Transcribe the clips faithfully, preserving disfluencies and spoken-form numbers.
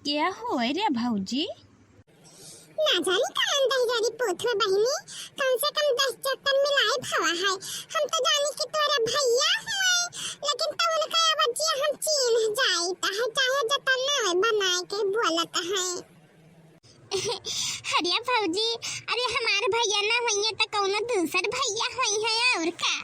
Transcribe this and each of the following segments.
के होय रे भौजी? ना जानी कौन दहिजरी पूत हुए बहिनी, कम से कम दस चक्कर मिलाए भवा है। हम तो जानी कि तोरे भैया हुए, लेकिन तो उनका आवाजिया हम चीन्ह जाइत है, चाहे जतना बनाए के बोलत है। अरे भौजी, अरे हमार भैया ना होइहे त कौनो दूसर भैया होइहे और का।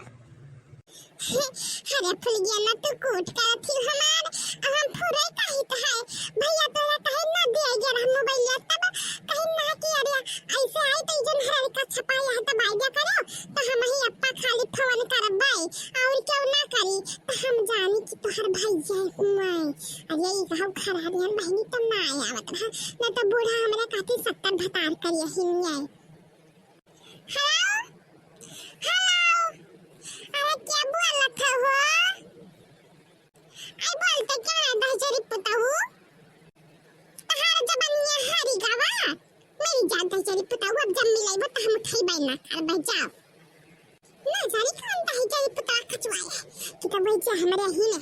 अरे फुलगिया ना तू कूट करत ही हमार, अब हम फुरे कहित है। भैया तोरा कहे ना दिया गया रहा मोबाइलिया, तब कहे ना कि अरे ऐसे आई तो जन हर का छपाई है तो बाइजा करो, तो हम ही अप्पा खाली फोन करबै और क्यों ना करी। तो हम जानी कि तोहर भैया हुए। अरे ई कहू खराब है बहिनी, तो ना आवत रहा, ना तो बूढ़ा हमरा कहती सत्तर भतार करिए ही नहीं। हेलो, हेलो, अरे क्या बोलत है हो? आई बोलते क्या है दहिजरी पुताऊ? तहार जबनिया हारी गावा। मेरी जान दहिजरी पुताऊ, अब जब मिलाइबो तो हम उठाई बाई ना करबै, जाओ। ना जानी कौन दहिजरी पुताऊ खचवाए है कि तो वही जा हमरे ही ने।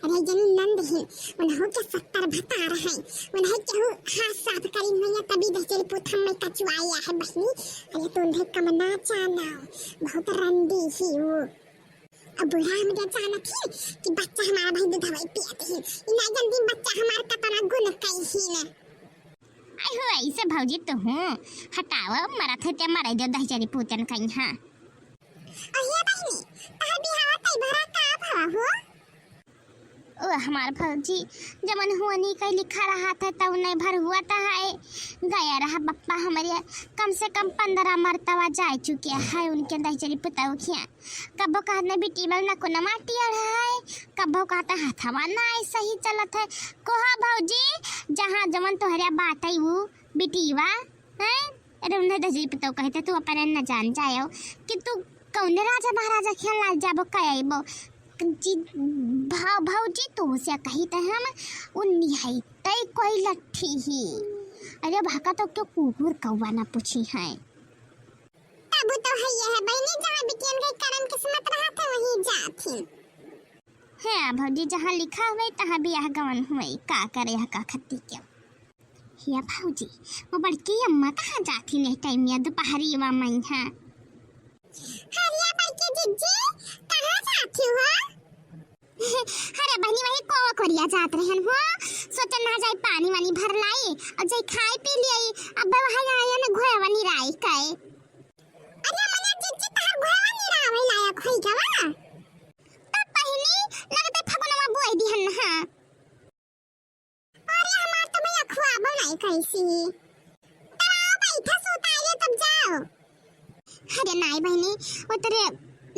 अरे जनी नंद ही, उन्हों के सत्तर भतार हैं, उन्हें केहू हाथ साफ करी नहीं है, तभी दहिजरी पुत हम में कचवाए है बहिनी। अरे तो उन्हें कम ना जाना, बहुत रंडी ही वो। अब बूढ़ा हम क्या जानत ही कि बच्चा हमारा भाई दूधवा पियत ही, इना जल्दी बच्चा हमार कतना गुण कई ही ने। आई हो ऐसे भौजी तो हूँ, हटावा मरत है ते मरे दो दहिजरी पूतन कहीं हाँ। अहिया बहिनी, तहर बिहावा तई भरा का भवा हो? ओ हमार भौजी, जमन हुआ नहीं कहीं लिखा रहा था तब नहीं भर हुआ था है। गया रहा बप्पा हमरे, कम से कम पन्द्रह मरतवा जाए चुके है उनके दहिजरी पुताऊ खिया। कब्बो कहत न बिटिया न कोनो माटी अढ़ा है, कब्बो कहत हथवा ना सही चलत है। कोहा भौजी, जहाँ जमन तोहरे बात है वो बिटिया, हैं? अरे उन्हें दहिजरी पुताऊ कहते तू अपने न जान जायो कि तू कौने राजा महाराजा खेल ना जाबो कह आइबो। जी, भौ-, भौजी तो से कही त हम उन्नी है तई कोई लट्ठी ही। अरे भाका तो क्यों कुकुर कौवा ना पूछी है। तब तो है ये है बहिनी, जहाँ बिटियन के करम किस्मत रहा था वहीं जात ही। है भौजी, जहाँ लिखा हुए तहाँ बियाह गवन हुए, का करे यह का खत्ती क्यों? हिया भौजी, वो बड़की अम्मा कहाँ जात ही नहीं टाइम या दोपहरी वा मई है? हरिया बड़की जिज्जी, कहाँ जात ही हो? अरे बहिनी, वही कोवा कोरिया जात रहन हो, सोचन ना जाई पानी वानी भर लाई और जाई खाई पी लियाई। अब वहाँ आया ना घोड़ा वाली राई काए। अरे मना जिज्जी, तहर घोड़ा वाली रावे लायक होई गवा। तब बहिनी, लगते फगुनवा बुआई दिहन हा। अरे हमार तो भैया खुआबो नहीं कैसी। तब आओ बैठा सुताइए तब जाओ। अरे नाई बहिनी, वो तेरे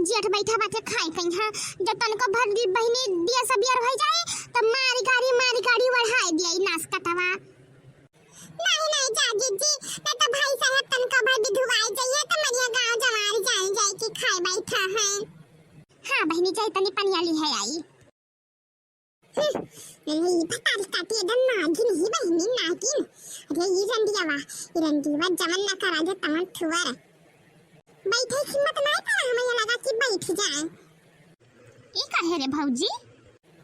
जेठ बैठा बाटे खाए कहीं हाँ, जब तनको भर दी बहिनी दिया सब यार हो जाए, तब मारी गाड़ी, मारी गाड़ी बढ़ाए दिया ई नास कटवा। नहीं, नहीं जा जिज्जी, ना तो भाई साहब तनको भर भी धुआए जाइए, तो मरिया गाँव जवारी जाए जाए कि खाए बैठा है। हाँ बहिनी, जाए तनी पनिया ली है आई। हम्म, अरे, ई भतारी काटी एकदम नागिन ही बहिनी, नागिन। अरे, ई रंडियावा, ई रंडियावा जवन ना करा दे तवन थुअर। बैठे हिम्मत नाई पड़ा, हमें ये लगा कि बैठ जाए। ई काहे रे भौजी?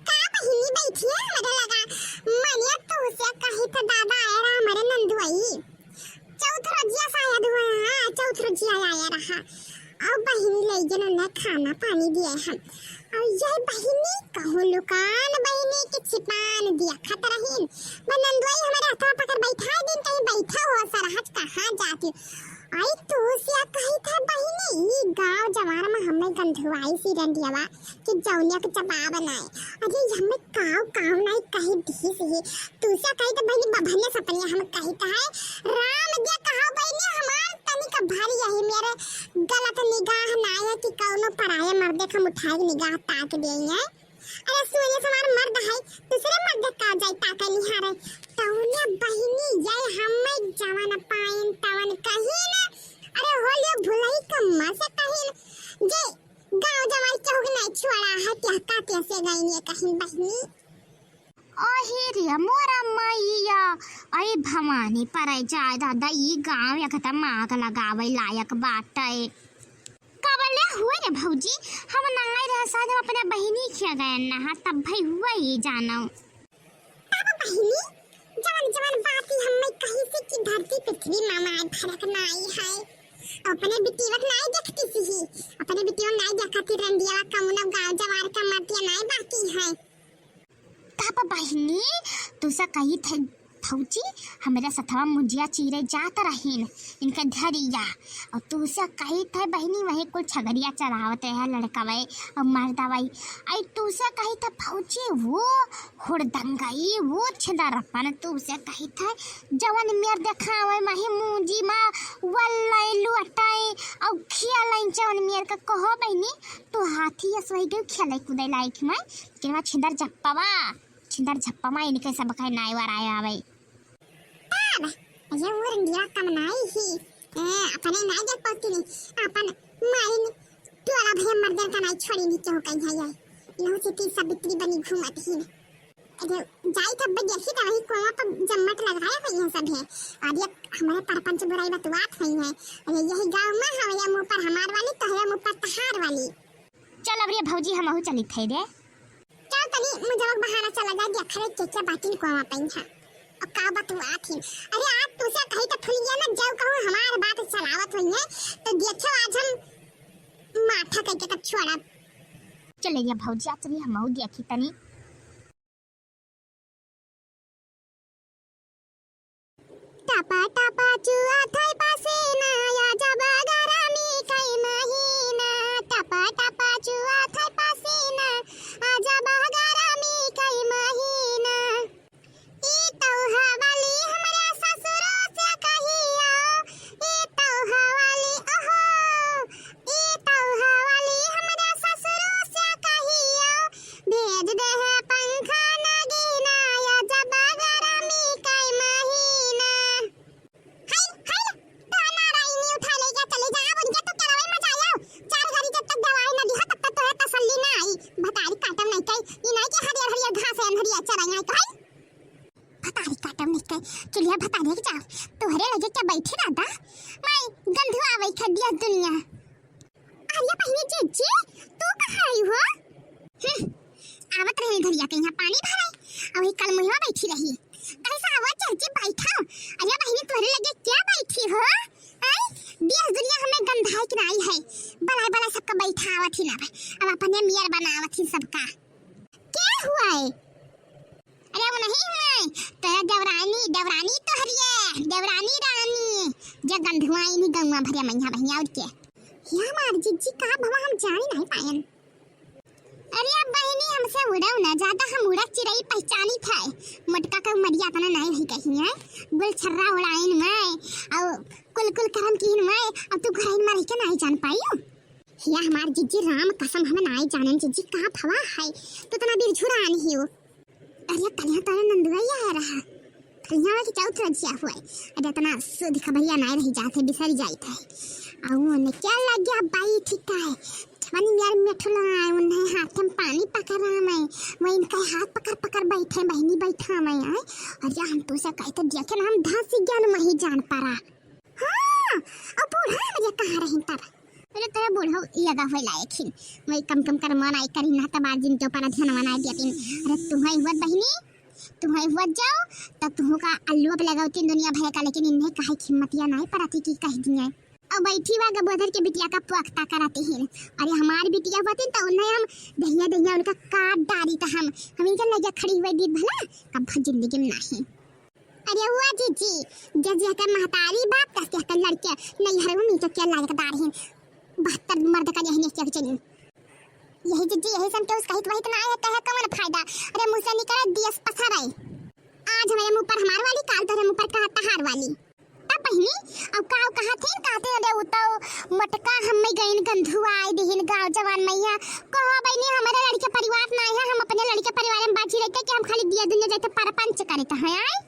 का बहिनी बैठी है, हमरे लगा, मनिया तू से कही तो दादा आया रहा हमरे नंदुआई। चौथ रोजिया शायद हुआ है, हाँ, चौथ रोजिया आया रहा। और बहिनी ले जन उन्हें खाना पानी दिए हम। और यह बहिनी कहूँ लुकान बहिनी के छिपान दिया खत रहीन। बनंदुआई हमारे हथवा पकड़ बैठा दिन कहीं बैठा हुआ सरहज कहाँ जाती। आई तू सिया कही था बहिनी, ई गाँव जवार में हमें गंधुआई सी रंडियावा। कि जौनिया के जवाब नाय। अरे, हमें काव काव नाय कही दिहिस ही। तू से कही तो बहिनी बभने सपनिया हम कही तो है। राम दे कहा बहिनी हमार तनिक भर यही मेरे गलत निगाह नाय है कि कौनो पराया मर्दे के हम उठाए निगाह ताक देई है। अरे, सूर्य हमार मर्द है, दूसरे मर्द का जाए ताके निहारे। तौने बहिनी ये हमें जवन पाइन तवन कही न। अरे, होलियो भुलई कम्मा से कही न। जे गाँव जवार केहू के नाई छोड़ा है, क्या का कैसे गई ये कहीं बहिनी? ओहे रे मोरा मैया, ऐ भवानी परै जाए दादा, ई गाँव एक त आग लगावे लायक बाटे। कबले हुए रे भौजी, हम नाई रहे शायद हम अपने बहिनी खिया गए नहा, तब भाई हुआ ही जानो। तब बहिनी, जवन जवन धरती पृथ्वी मा माय फरक नाई है। अपने बिटिया क नाई देखती सी ही, अपने बिटिया नाई देखती रंडिया कमुना गाँव जवार का मतिया नाई बाकी है। का बा बहिनी, तू से कही थे भौजी, हमरा सथवा मुंजिया चीरे जात रहीन, इनके धरिया, और तू से कही थे बहिनी, वही कुल छगड़िया चरावत रहे लड़कवे और मर्दवे। आई तू से कही थे भौजी, वो हुड़दंगई, वो छिंदरपन, तू से कही थे जवन मेर देखावे मही मुंजी मा वल्लाई लुटाई और खियालाई जवन मेर के कहो बहिनी, तू हाथी अस वही गई खेले कूदे लायक में, केवा छिंदर झप्पवा, छिंदर झप्पवा इनके सब कहे नाई वार आया आवे। तब ये वो रंडिया कम नाई ही, ए, अपने नाई देख पौती नहीं, अपन मारिन टोला भैया मर्दन का नाई छोड़ी नहीं केहू कहीं है ये। इनहू से तीन सावित्री बनी घूमत ही। अरे जाई तब देखी तो वही कोवा पर जम्मट लगाया हुई है सब है। और ये हमारे परपंच बुराई बतवात हुई है। अरे यही गाँव में हमारे मुँह पर हमार वाली, तो हमारे मुँह पर तहार वाली। चल अब रे भौजी, हमहू चली थे रे। चल तनी मुझे बहाना चला जा, देख रे के के बातिन कोवा पइन है। और का बतवात ही। अरे आज तुसे कही तो फुल गया ना, जब कहूँ हमार बात चलावत हुई है, तो देखो आज हम माथा कह के तब छोड़ा। चले जा भौजी, आज चली हमहू देखी तनी। टपा टपा चुआ थाई पसीना, या जब गरमी कई महीना। टपा टपा चुआ थाई पसीना, आ जब गरमी कई महीना। ई तौहा वाली हमरा ससुरो से कहियो, ई तौहा वाली ओहो, ई तौहा वाली हमरा ससुरो से कहियो, भेज दे है पंखा नगीना, या जब गरमी कई महीना। हाय, हाय, तो नारायणी उठा ले गया, चले जा, अब उनके तो चलावे मजा आयो। चार घड़ी जब तक दवाई न दिहा, तब तक तोहे तसल्ली ना आई। भतारी काटम नहीं कई, ई नहीं के हरियर हरियर घास है, हरियर चराई आई तो है। भतारी काटम नहीं कई, चलिया भतारी के जाओ, तोहरे लगे क्या बैठी रहता? मैं गंधु आवे खा दिया दुनिया। अरे बहिनी जीजी, तू कहाँ आई हो? हम्म, आवत रही घरिया के यहाँ पानी भरे, अउर वही कल मुँहवा बैठी रही। कैसा आवा चाची बैठा? अरे बहिनी तोहरे लगे क्या बैठी हो? आई, देश दुनिया हमें गंधाई के नाई है, बलाय बलाय सबका बैठावत ही ना, अब अपने मेयर बनावत ही सबका। क्या हुआ है? अरे वो नहीं हुए, तेरा देवरानी, देवरानी तो हरिये, देवरानी रानी, जे गंधुआई नहीं गंगुआ भरिया मैया बहिया उठ के। या मार जीजी का भवा हम जान नहीं पायन। अरे अब बहिनी हमसे उड़ाओ ना ज्यादा, हम उड़ा चिरई पहचानी थे। मोटका का उमरिया इतना नहीं रही कहीं है, गुल छर्रा उड़ाइन में, और कुल कुल करम कीन में, अब तू घर में रह के नहीं जान पाई हो। या हमार जीजी राम कसम हम नहीं जानन जीजी का भवा है, तू इतना बिरझुरान ही हो। अरे कन्या तारे नंदुआ ही आ रहा। कन्या के चौथ रजिया हुआ है। अरे इतना शुद्ध खबरिया नाय रही जात है, बिसर जाइत है। अउ उन्हें क्या लग गया बाई ठीक है। जवानी यार मेठुला है, उन्हें हाथ में पानी पकड़ा मैं। मैं इनका हाथ पकड़ पकड़ बैठे, बहिनी बैठा मैं आए। अरे हम तो से कहते देखे ना हम धासी ज्ञान में ही जान पड़ा। हाँ, अब बूढ़ा मजा कहाँ रही तब? अरे तेरा बूढ़ा लगा हुए लायक ही। वही कम कम कर मन आई करी ना तब आज जिनके ऊपर ध्यान मना दिया तीन। अरे तुम्हारी हुआ बहिनी, तुम्हारी हुआ जाओ, तब तुम का अल्लू अब लगाओ तीन दुनिया भय का, लेकिन इन्हें काहे हिम्मतिया नहीं पड़ती कि कह दिए। अब बैठी हुआ गबोधर के बिटिया का पुअख्ता कराते हैं। अरे हमारी बिटिया हुआ तीन तो उन्हें हम दहिया दहिया उनका काट डारी तो हम, हम इनके लगे खड़ी हुई दीद भला, कब जिंदगी में नहीं। अरे हुआ जीजी, जज यह के महतारी बाप, दस यह के लड़के, नहीं हर उन्हीं के क्या लायकदार हैं। बहत्तर मर्द का यही नहीं क्या चली। यही जीजी, यही सन के उस कहित वहित ना आए, कहे कौन फायदा? अरे मुँह से निकले दियस पसारे। आज हमारे मुँह पर हमार वाली, काल तोरे मुँह पर कहा तहार वाली। तब बहिनी, अब का कहा थे, कहते अरे वो तो मटका हमें गईन गंधुआ आए दिहिन गाँव जवान मैया। कहो बहिनी, हमारे लड़के परिवार ना है, हम अपने लड़के परिवार में बाजी रहते कि हम खाली दिया दुनिया जाते परपंच करे तो है आए।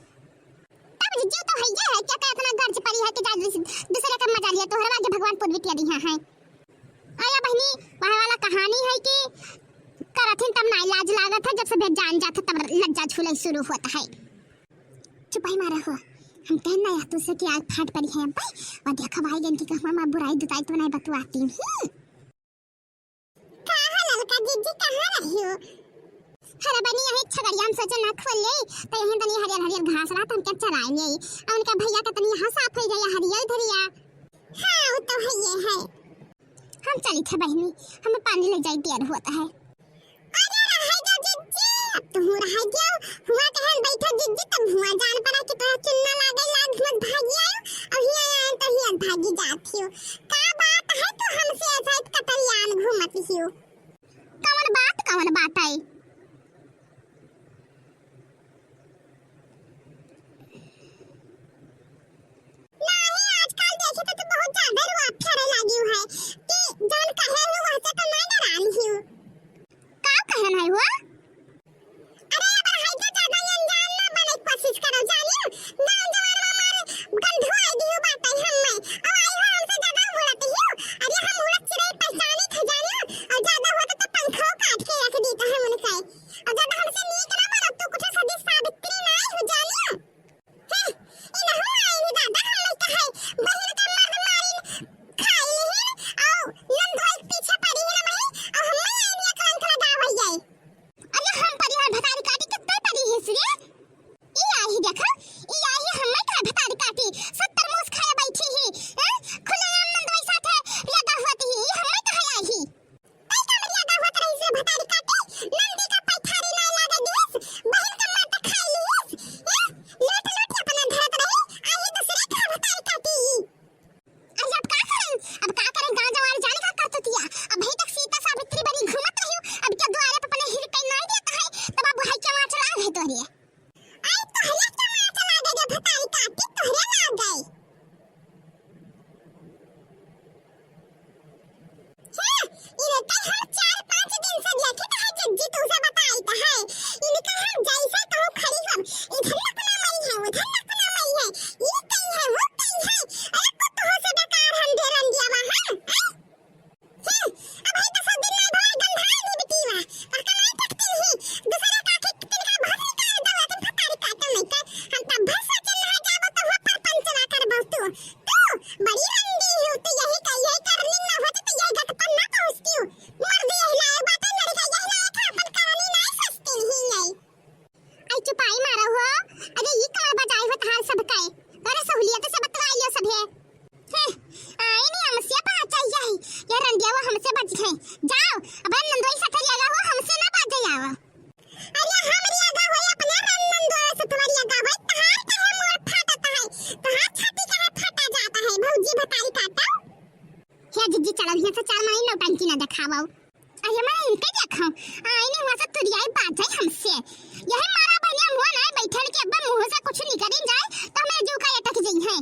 तब जीजू तो है ये है, क्या क्या इतना गर्ज पड़ी है कि जा दूस-, दूसरे का मजा लिया, तोहरे आगे भगवान पुरबिटिया दिया है। अरे बहिनी, वह वाला कहानी है कि करथिन तब ना लाज लागत है, जब से भेद जान जात है तब लज्जा झूले शुरू होता है। चुपाई मारा हो, हम कहना या तुझसे कि आग फाट पड़ी है अब भाई, और देखो भाई इनकी कहवा में बुराई दुताई तो नहीं बतवाती ही। कहाँ ललका जीजी, कहाँ रही हो? अरे बहिनी, यही छगड़िया हम सोचे ना खोल ले, तो यही तनी हरियर हरियर घास रहा, तो हमके चराए ले। और उनका भैया के तनी यहाँ साफ हो जाए, हरियर धरिया। हाँ, वो तो है, ये है। हम चली थे बहिनी, हमें पानी ले जाई, देर होता है। अरे रहे दो जिज्जी, अब तुहू रहे दो। हुआ कहन बैठो जिज्जी, तुम हुआ जान पड़ा कि तोरा चुन्ना लागे लाग मत भागी आयो, और हिया आए तो हिया भागी जात हियो। का बात है तू हमसे ऐसा कतरियान घूमत हियो? कवन बात, कवन बात है? नाही, आजकल देखी तो तू बहुत ज्यादा रुआ फेरे लागी है कि जौन कहे हूँ वहसे तो ना डरान ही हूँ। का कहन है हुआ? अरे अगर है तो ज्यादा अनजान ना बने के कोशिश करो जानियो। गाँव जवान में हमारे गंधुआई दियो बात है हम में। अब आई हो हमसे ज्यादा उड़त हियो। अरे हम उड़त चिड़ै पहचानी थे जानियो। और ज्यादा होता तो पंखो काट के रख दी तो हम उनसे। और ज्यादा हमसे नीक ना बोलो, तू कुछ सदी सावित्री ना हो जानियो। हैं, इनहु आइन दादा, हम नहीं कहे, बहिन के मर्द मारिन खाई लिहिन, औ नंदोई के पीछे पड़ी ही ना मही, औ हम नहीं आइन एक रंग लगावल जाए। अरे हम परी हर भतारी काटी के तोय परी हिस रे? ई आई ही देखा, ई आई ही हम्मे का भतारी काटी, सत्तर मोस खाए बैठी ही, हैं? खुलेआम नंदोई साथे लगा हुआ ती ही, ई हम्मे कहा आई ही? कई का मर्यादा होत रही से भतारी काटे, नंदी का पैठारी ना लागे दियस, बहिन का मार त खाई लियस, ए? लोट लोट अपना धरत रही, आई दूसरे का भतारी काटी। अरे अब का करें, अब का करें, गाँव जवार जाने का करतुतिया, अब भाई तक सीता सावित्री बनी घूमत रही, अब क्या द्वारे पर अपने हिर कई नाई देता है, तब अब भाई क्या वहाँ चला है तोहरे। आई तोहरे के मार चला दे रे भतारी काटी, तोहरे लाग गई। हाँ, इनके हम चार पाँच दिन से देखत है जिज्जी तुमसे बताइत है। इनका हम जैसे कहूँ खड़ी हम, इधर लपना मई है, उधर लपना मई है, ई कहीं है, वो कहीं है। अरे कुत्तों से बेकार हम दे रंगिया वहाँ, हैं? हम्म, अब है दसो दिन नहीं भला गंधाई नहीं बिटीवा, पर कमाई तक तिन ही, दूसरा का के तिनका भर निकाल दवा, तुम फकारी काटो नहीं कर, हम तब भर सोचन रह जाबो तो हुआ परपंचवा करबो तू, तू बड़ी रंडी हो, तू यही का, यही करनी ना होती तो यही गत पर ना पहुँचती हूँ, मर गई यही लायक बातें लड़का यही लायक है, अपन कहानी ना सोचती नहीं है। आई चुपाई मारो हो। अरे ई कमर बजाई हो तहार सब कहे। अरे सहूलियत से बतलाई लियो सभे। हैं, आई नहीं हमसे बात आई जाई। ये रंडिया वो हमसे बच गए। जाओ, अब नंदोई सठरिया हो, हमसे ना बात जाई आवा। अरे हमरी आगा होई अपने रन नंदोई सठरिया आगा होई, तहार कहे मोर फाटत है। तहार छाती कहे फाटा जाता है, भौजी भतारी काटो। हे जिज्जी चलो, यहाँ से चार माई नौटंकी ना दिखावाओ। अरे मैं इनके देखो, आईने हुआ से तुरियाई बात जाई हमसे। यही मारा बहनिया मुँह नाई बैठन के अब्बा मुँह से कुछ निकल जाए तो हमारे जीव का अटक जाई है।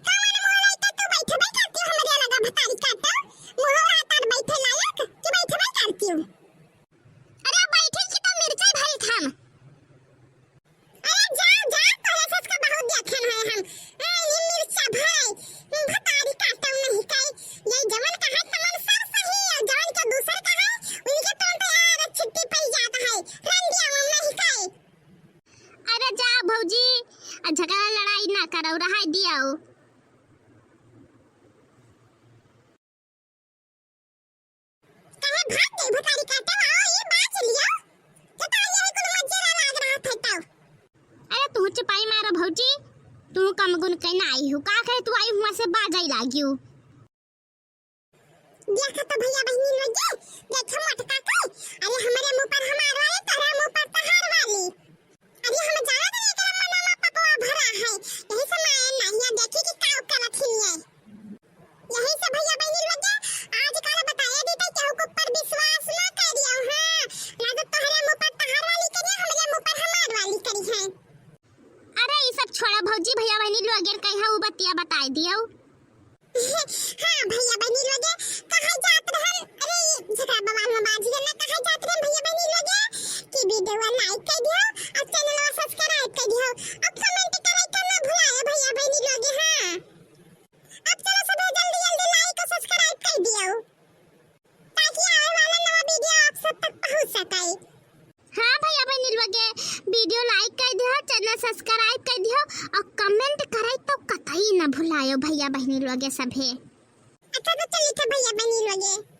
कवन मुँह लेके तू बैठबे करती हो हमरे लगा भतारी काटो? मुँह हाथ आर बैठे लायक कि बैठबे करती हो? अरे बैठे की तो मिर्चा भरी थाम। अरे जा, जा, तोरे से इसका बहुत देखन है हम। ए, ये मिर्चा भाई, भतारी काटो नहीं कई। ये जवन कहा तमन सब सही है, जवन के दूसर कहा, उनके तुरंत यार छिट्टी पड़ जाता है। रंडिया वो नहीं कई। अरे जा भौजी, आ झगड़ा लड़ाई ना करो, रहाई दियाओ। काहे भाग गई भतारी काटो, आओ ये बाज लियो। तो तार यही कुल मजे ला लाग रहा था तो। अरे तू चुपाई मारो भौजी, तू कम गुन के ना आई हो, का करे तू आई हुआ से बाजई लागियो। देखा तो भैया बहनी लोग ये, देखो मोटका के, अरे हमारे मुँह पर हमार वाली, तोहरे मुँह पर तहार वाली। अरे हम जाना तो एकरा मना में पपवा भरा है, यही से मैं नाहिया देखी कि का करत हिनिये। यही से भैया बहनी लोग, आजकल बताया दी तो केहू के ऊपर विश्वास ना करियो, हाँ, ना तो तोहरे मुँह पर तहार वाली करिए, हमरे मुँह पर हमार वाली करी है। अरे ई सब छोड़ा भौजी, भैया बहनी लोग कहीं उ बतिया बताई दियो। हाँ भैया बहनी लोग, कहा जात रहन, अरे ई झगड़ा बवाल में बाजी ना, कहा जात रहन भैया बहनी लोग कि video like कर दियो और channel subscribe कर दियो और comment करे के ना भुलायो भैया बहनी लोग। हाँ। अब चलो सभे जल्दी जल्दी like और subscribe कर दियो, ताकि आवे वाला नवा video आप सब तक पहुँच सके। हाँ भैया बहनी लोग, video like कर दियो, channel subscribe कर दियो और comment करे तो कतई ना भुलायो भैया बहनी लोग सभे। अच्छा तो चलिए थे भैया बहनी लोग।